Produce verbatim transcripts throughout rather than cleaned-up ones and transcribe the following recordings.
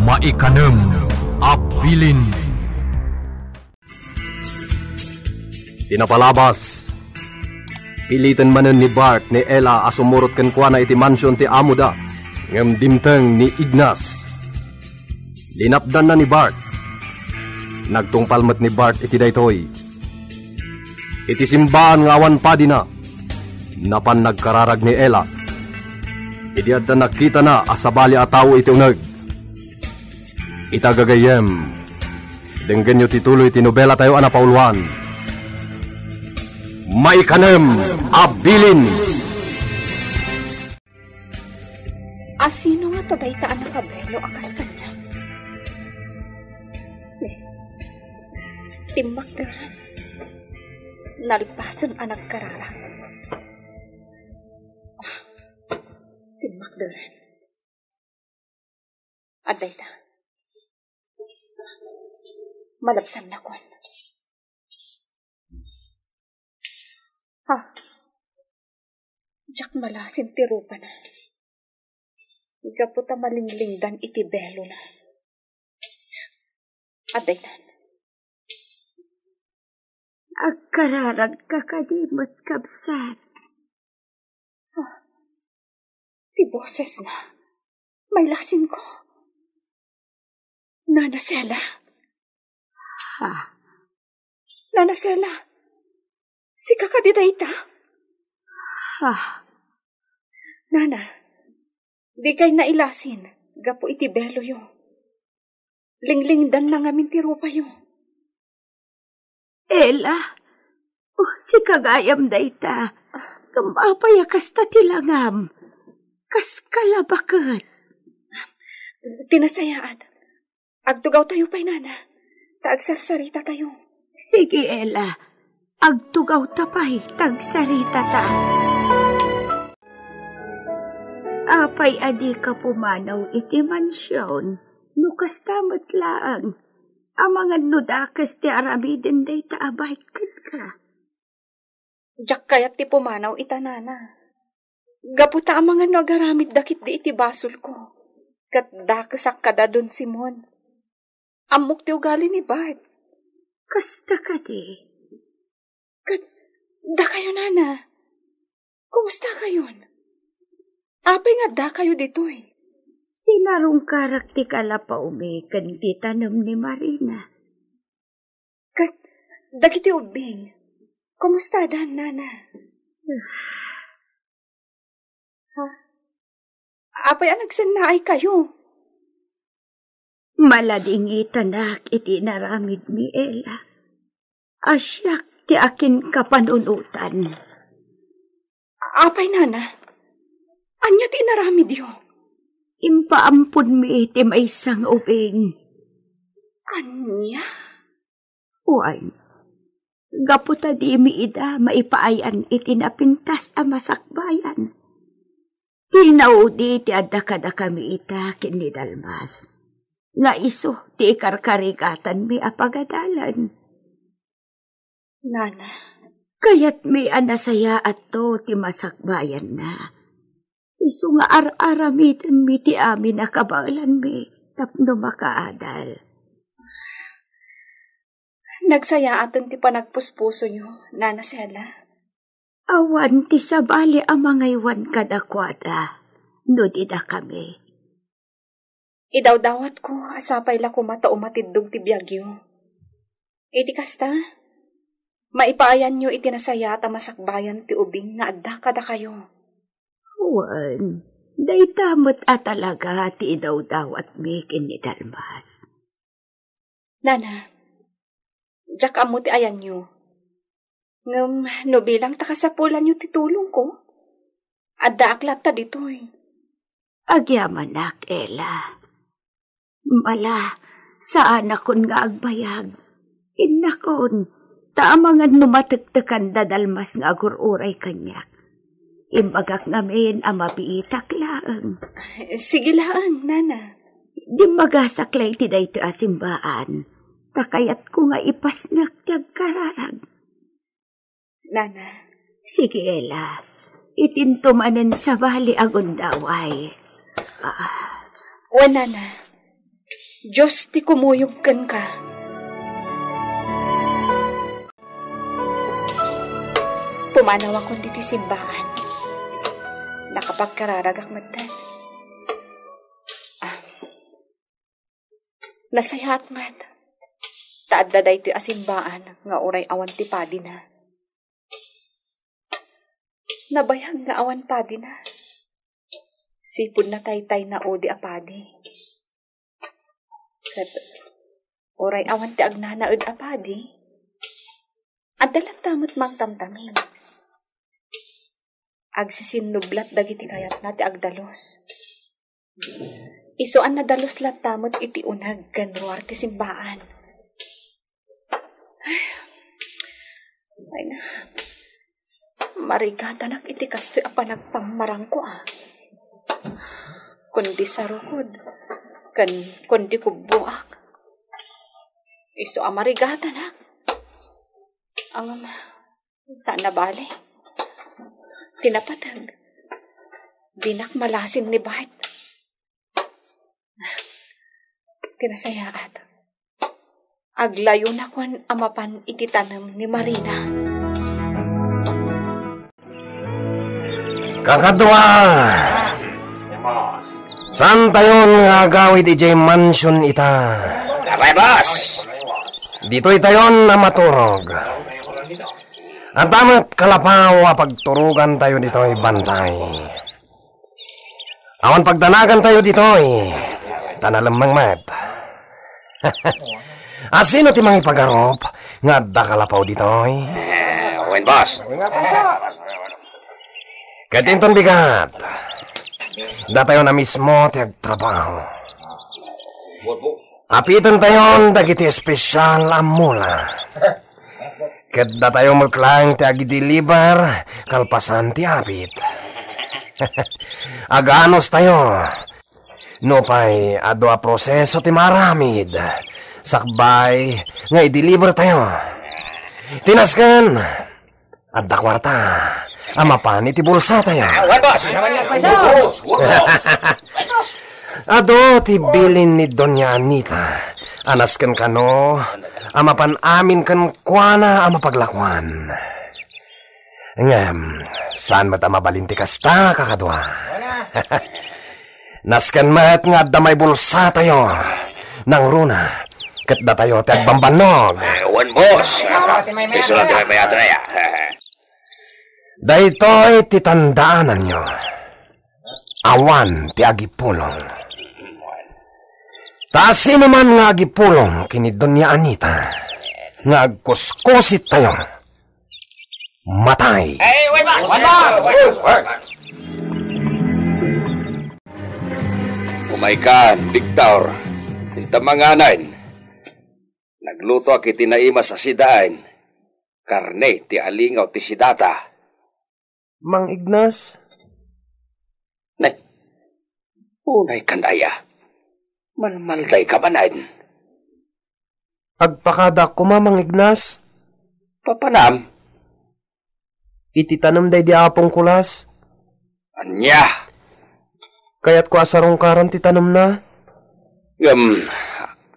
Maikanem a bilin. Ti napalabas, piliten manen ni Bart ni Ella a sumurot kenkuana iti mansion ti amoda, ngem dimteng ni Ignas. Linapdanna ni Bart. Nagtungpal met ni Bart iti daytoy. Iti simbaan nga awan padina, napan nagkararag ni Ella. Idi adda nakitana a sabali a tao iti uneg. Ita gagayyem, denggenyo ti tuloy ti nobela tayo a napauluan. Maikanem a bilin. Asino nga ta dayta a nakabelo a kas kaniak? Timmakder. Nalpasen a nagkararag. Ah, timmakder. Adda ita. Malabsannakon. Ha? Diak malasin ti rupana. Gapu ta malinglingdan iti belona. Adda ita. Agkararagka kadi met, kabsat? Ah, ti bosesna. Mailasinko. Nana Sela? Ha? Nana Sela, sika kadi dayta? Ha? Nana, dikay nailasin gapu iti beloyo. Linglingdanna ngamin ti rupayo. Ella, oh, sika gayam dayta. Ngem apay a kasta ti langam? Kas kalabaket. Ti nasayaat, agtugawtayo pay, nana, ta agsarsarita tayo. Sige, Ella. Agtugawta pay, ta agsaritata. Apay a dika pumanaw iti mansion? No kasta met laeng, amangan no dakes ti aramiden dayta a baet kenka. Diak kayat ti pumanaw ita, nana. Gapu ta amangan no agaramidda ketdi iti basolko, ket dakesak kada Don Simon. Ammok ti ugali ni Bart. Kasta kadi? Ket dakayo, nana, kumustakayon? Apay nga addakayo ditoy? Sinarungkarak ti kalapawmi ken ti tanem ni Marina. Ket dagiti ubbing, kumustadan, nana? Ha? Apay a nagsennaaykayo? Maladingitanak iti inaramidmi, Ella. A siak ti akinkapanunotan. Apay, nana? Ania ti inaramidyo? Impaamponmi ti maysa nga ubing. Ania? Wen, gapu ta dimi ida maipaayan iti napintas a masakbayan. Pinaudi ti adda kadakami ita ken ni Dalmas, nga isu ti ikarkarigatanmi a pagadalan. Nana. Kayatmi a nasayaatto ti masakbayanna. Isu nga ar-aramidenmi ti amin a kabaelanmi tapno makaadal. Nagsayaaten ti panagpuspusoyo, Nana Sela. Awan ti sabali a mangaywan kadakuada no didakami. Idawdawatko a sapay la koma ta umatiddog ti biagyo. Iti kasta, maipaayanyo iti nasayaat a masakbayan ti ubing nga adda kadakayo. Wen, dayta met a talaga ti idawdawatmi ken ni Dalmas. Nana, diak ammo ti ayanyo. Ngem no bilang ta kasapulanyo ti tulongko, addaak latta ditoy. Agyamanak, Ella. Mala, saanakon nga agbayag. Innakon, ta amangan no matektekan da Dalmas nga agur-uray kaniak. Imbagak ngamin a mabiitak laeng. Sige laeng, Nana. Dimmagasak la iti daytoy a simbaan, ta kayatko nga ipasnek ti agkararag. Nana. Sige, Ella. Itinto manen sabali a gundaway. Ah. Wen, Nana. Dios ti kumuyog kenka. Pumanawakon ditoy simbaan. Nakapagkararagak metten. Ah. Nasayaat met. Ta adda daytoy a simbaan nga uray awan ti padina. Nabayag nga awan padina. Sipud nataytay na udi a padi. Ket uray awan ti agnanaed a padi, adda latta met mangtamtamin. Agsisinublat dagiti kayatna ti agdalus. Isu a nadalus latta met iti uneg ken ruar ti simbaan. Ay na, marigatanak iti kastoy a panagpammarangko, a. Kundi sarukod, ken kundi kubboak. Isu a marigatanak. Ngem, saan a bale. Ti napateg, dinak malasin ni Bart. Ti nasayaat, aglayonakon a mapan iti tanem ni Marina. Kakadua, saantayon nga agawid idiay mansion ita. Abay, boss! Ditoytayon a maturog. Adda met kalapaw a pagturogantayo ditoy bantay. Awan pagdanagantayo ditoy, ta nalemmeng met. Asino ti mangipagarup nga adda kalapaw ditoy? Eh, wen, boss. Ket inton bigat, datayo na mismo ti agtrabaho. Apitentayon dagiti espesyal a mula. Ket datayo met laeng ti agideliver kalpasan ti apit. Aganustayo. Nupay adu a proseso ti maaramid, sakbay nga idelivertayo. Ti nasken, adda kuarta a mapan iti bulsatayo. Ah, wen, boss. Adu ti bilin ni Doña Anita a nasken kano a mapan amin kenkuana a mapaglakuan. Ngem, saan met a mabalin ti kasta, kakadua. Nasken met nga adda maibulsatayo, nangruna, ket datayo ti agbambannog. Ah, wen, boss. Isu la ti maymayat, ah. Daytoy ti tandaananyo. Awan ti agipulong. Ta sinoman nga agipulong ken ni Doña Anita nga agkuskusittayo, matay. Eh, wen, boss! Wen, boss! Umaykan, Victor. Inta manganen. Naglutoak iti naimas a sidaen. Karne ti alingaw ti sidata. Mang Ignas? Ne, unaykan aya? Malmaldayka manen? Agpakadaak koma, Mang Ignas. Papanam? Iti tanem daydi Apong Kulas. Ania? Kayatko a sarungkaran ti tanemna. Ngem,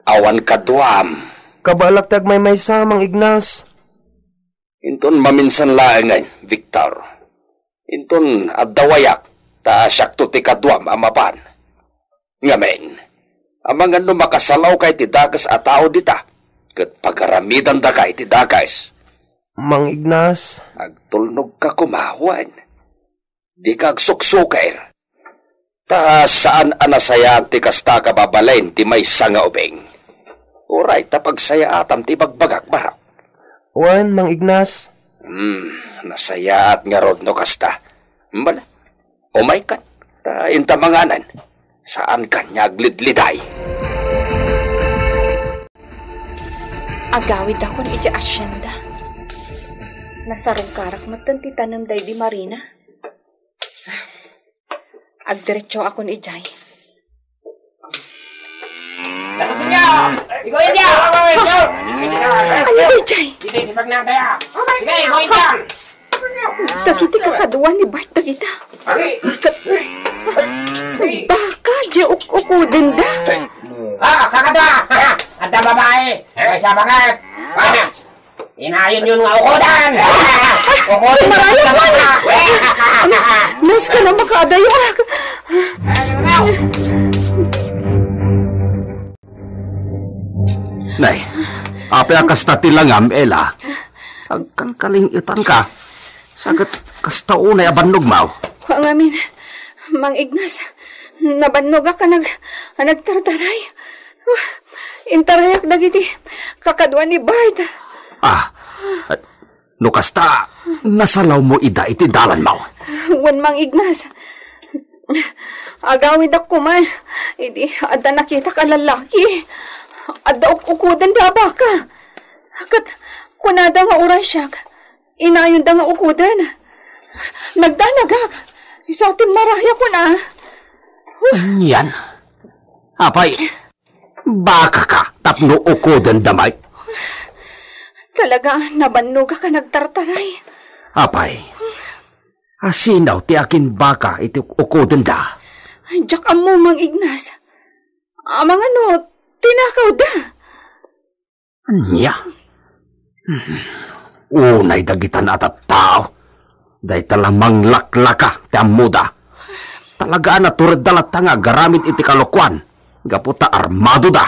awan kaduam. Kabaelak ti agmaymaysa, Mang Ignas. Inton maminsan laengen, Victor. Inton adda wayak, ta siakto ti kaduam a mapan. Ngamin, amangan no makasalawka iti dakes a tao dita, ket pagaramidandaka iti dakes. Mang Ignas. Agtulnogka koma, wen. Dika agsuksukir. Ta saan a nasayaat ti kasta a kababalin ti maysa nga ubing. Uray ta pagsayaatam ti ibagbagak, Barok. Wen, Mang Ignas. Hmm, nasayaat ngarud no kasta. Bala, umaykan. Ta inta manganen. Saankan nga aglidliday. Agawidakon iti asienda. Nasarungkarak metten ti tanem daydi Marina. Agdiretsoakon idiay. Dapat sinyo! Igo inyo! Ania idiay? Sige, igo inyo! Dagiti kakadua ni Bart dagita. Ka-, baka, di uk-ukudenda. Ah, kakadua! Sabakat! Inayonyo nga ukudan! Ukudan! Marayo ka! Nas ka na makaadayak! Nay, apay a kasta ti langam, Ella? Agkalkaling-etanka. Saket kasta unay a bannogmo. Wa ngamin, Mang Ignas, nabannogak a nag-, a nagtartaray. Intarayak dagiti kakadua ni Bart. Ah, no kasta, nasalawmo ida iti dalanmo. Wen, Mang Ignas. Agawidak koma idi adda nakitak a lallaki. Adda uk-, ukudenda a baka. Ket kunada nga uray siak, inayonda nga ukuden. Nagdanagak. Isu ti marayak, kuna. Anian? Apay, baka ka tapno ukuden da met? Talaga, nabannogak a nagtartaray. Apay, asino ti akinbaka iti ukudenda? Diak ammo, Mang Ignas. Amangan no tinakawda. Ania? Unay dagitan a tattao, dayta la manglaklaka ti ammoda. Talaga a naturedda latta nga agaramid iti kalokuan, gapu ta armadoda.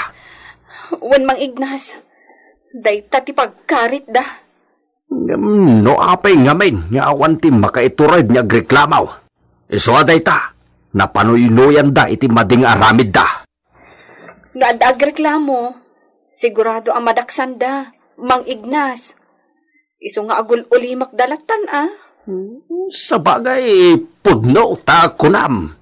Wen, Mang Ignas, dayta ti pagkaritda. Ngem no apay ngamin nga awan ti makaitured nga agreklamo, isu a dayta, napanuynuyanda iti madi nga aramidda. No adda agreklamo, sigurado a madaksanda, Mang Ignas. Isu nga agul-ulimakda lattan, a. Sabagay, pudno ta kunam.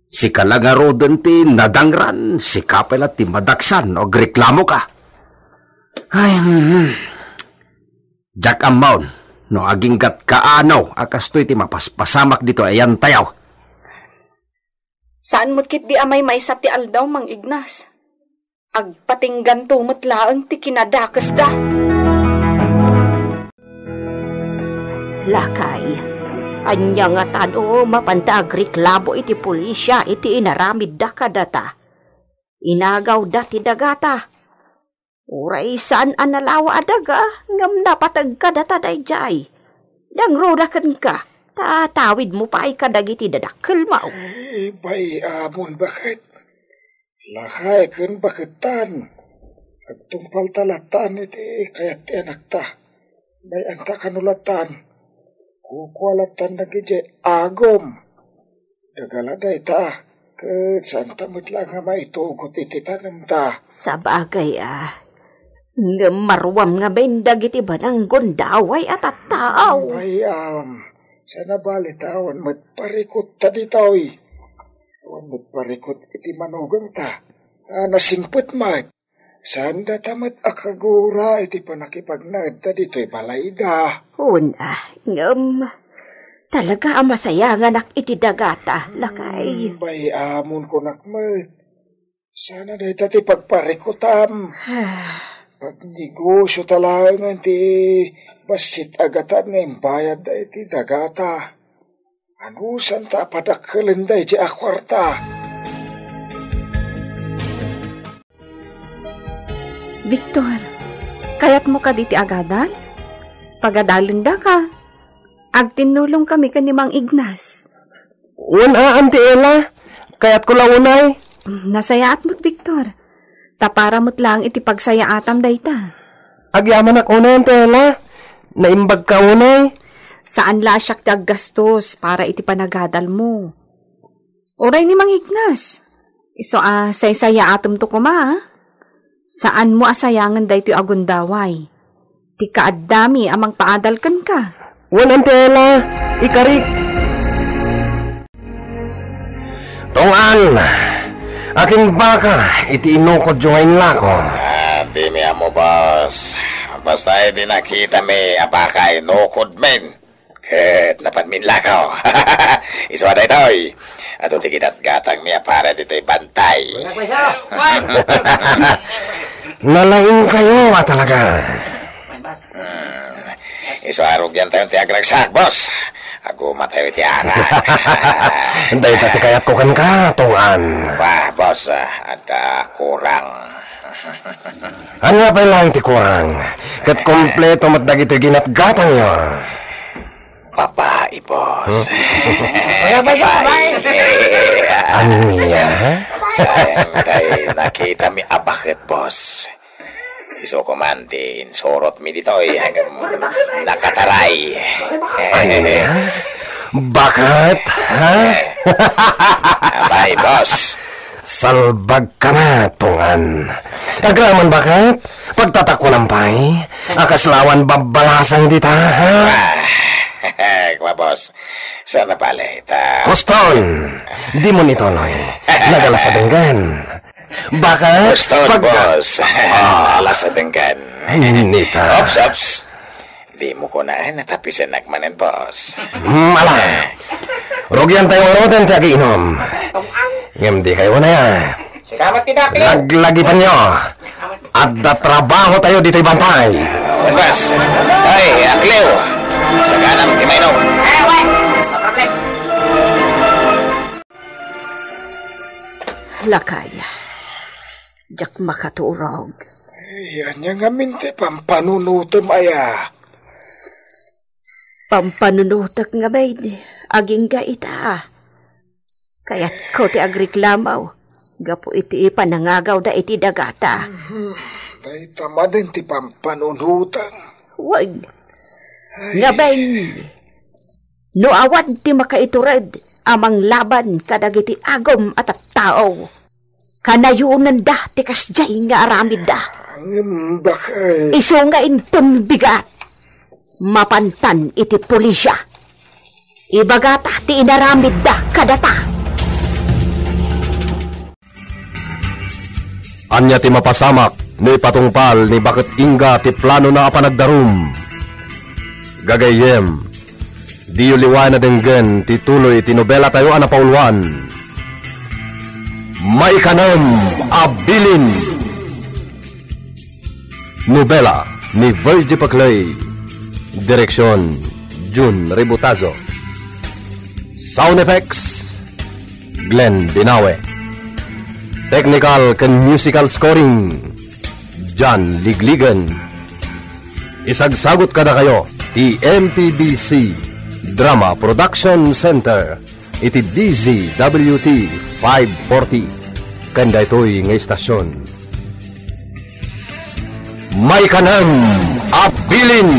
Sika la ngaruden ti nadangran, sika pay la ti madaksan no agreklamoka. Ay, mhm. Diak ammo no agingga't kaano a kastoy ti mapaspasamak ditoy a yantayo. Saan met ketdi a maymaysa ti aldaw, Mang Ignas. Agpatingganto met laeng ti kinadakesda. Lakay, ania ngata no mapanta agreklamo iti pulisia iti inaramidda kadata? Inagawda ti dagata. Uray saan a nalawa a daga, ngem napateg kadata daydiay. Nangruna kenka, ta atawidmo pay kadagiti dadakkelmo. Ay, bay-amon, baket. Lakay ken baketan. Agtungpalta lattan iti kayat ti anakta. Bay-anta kano lattan. Kukua lattan dagiti agom. Dagala dayta, ket saanta met la nga maitugot iti tanemta. Sabagay a, ngem maruam ngamin dagiti banang gundaway a tattao. Ay, am, saan a bali ta awan met parikutta ditoy. Awan met parikut iti manugangta. A, nasingpet met. Saanda ta met a kagura iti pannakipagnaedda ditoy balayda. Una, ngem talaga a masayanganak iti dagata, lakay. Hmm, bay-amon kunak met. Saan a dayta ti pagparikutam. Pagnegosio ta laengen ti bassit a gatad nga imbayadda iti dagata. Anusan ta a padakkelenda iti a kuarta? Victor, kayatmo kadi ti agadal? Pagadalendaka. Agtinnulongkami ken ni Mang Ignas. Wen a, Auntie Ella. Kayatko la unay. Nasayaat met, Victor. Ta para met laeng iti pagsayaatam dayta. Agyamanak unay, Auntie Ella. Naimbagka unay. Saan la a siak ti aggastos para iti panagadalmo. Uray ni Mang Ignas. Isu a saysayaatemto koma, a. Saanmo a sayangen daytoy a gundaway. Ti kaaddami a mangpaadal kenka. Wen, Auntie Ella, ikarik. Tong-an, akin baka iti inukodyo nga inlako? Ah, dimi ammo, boss. Basta iti nakitami a baka inukodmin. Ket napanmin lako. Isu a daytoy. Adu ti ginatgatangmi a para ditoy bantay. Nalaingkayo a talaga. Hmm. Isu a rugiantayon ti agragsak, boss. Agumatayo iti arak. Dayta ti kayatko kenka, Tong-an. Bah, boss, ah, adda kurang. Ania pay laeng ti kurang? Ket kompleto met dagitoy ginatgatangyo. Babae, boss. Kaya ba siya babae? Ania? Saan kay nakita mi a baket, boss? Isu ko man ti insurot mi ditoy, agam nakataray. Ania? Baket, ha? Abay, boss. Salbag ka na, tungan. Agraman baket? Pagtatakunan pay? Akaslawan babbalasang dita, ha? Ah, kwa, boss. Sana pala ita. Huston! Di mo nituloy. Nagalas a denggan. Baket? Huston, pag- boss. Ah. Alas a denggan. Nita. Ops, ops. Di mo ko na natapisan nagmanen, boss. Mala! Rugian tayo ngaruden ti agiinom. Ngem di kayo na. Salamat ti dakli. Laglagipan nyo. Adda trabaho tayo ditoy bantay. Boss. Ay, akliw. Saganam ti mainom. Lakay, diak makaturog. Ay, ania ngamin ti pampanunutem aya? Pampanunutek ngamin, agingga ita. Kayatko ti agreklamo, gapu iti panangagawda iti dagata. Mhm. Dayta manen ti pampanunutek. Wen, ay. Ngamin, no awan ti makaitured a manglaban kadagiti agom a tattao, kanayonenda ti kasdiay nga aramidda. Ngem bakay. Isu nga inton bigat, mapantan iti pulisya. Ibagata ti inaramidda kadata. Ania ti mapasamak no ipatungpal ni Baket Inga ti planona a panagdarum? Gagayyem, diyo liwayan a denggen ti tuloy ti nobela tayo a napauluan. Maikanem a bilin. Nobela ni Virgie Paclay. Direksyon, Jun Ributazo. Sound effects, Glenn Binawe. Technical ken musical scoring, John Ligligan. Isagsagut kadakayo ti M P B C Drama Production Center iti D Z W T five forty. Ken daytoy nga istasyon, maikanem a bilin.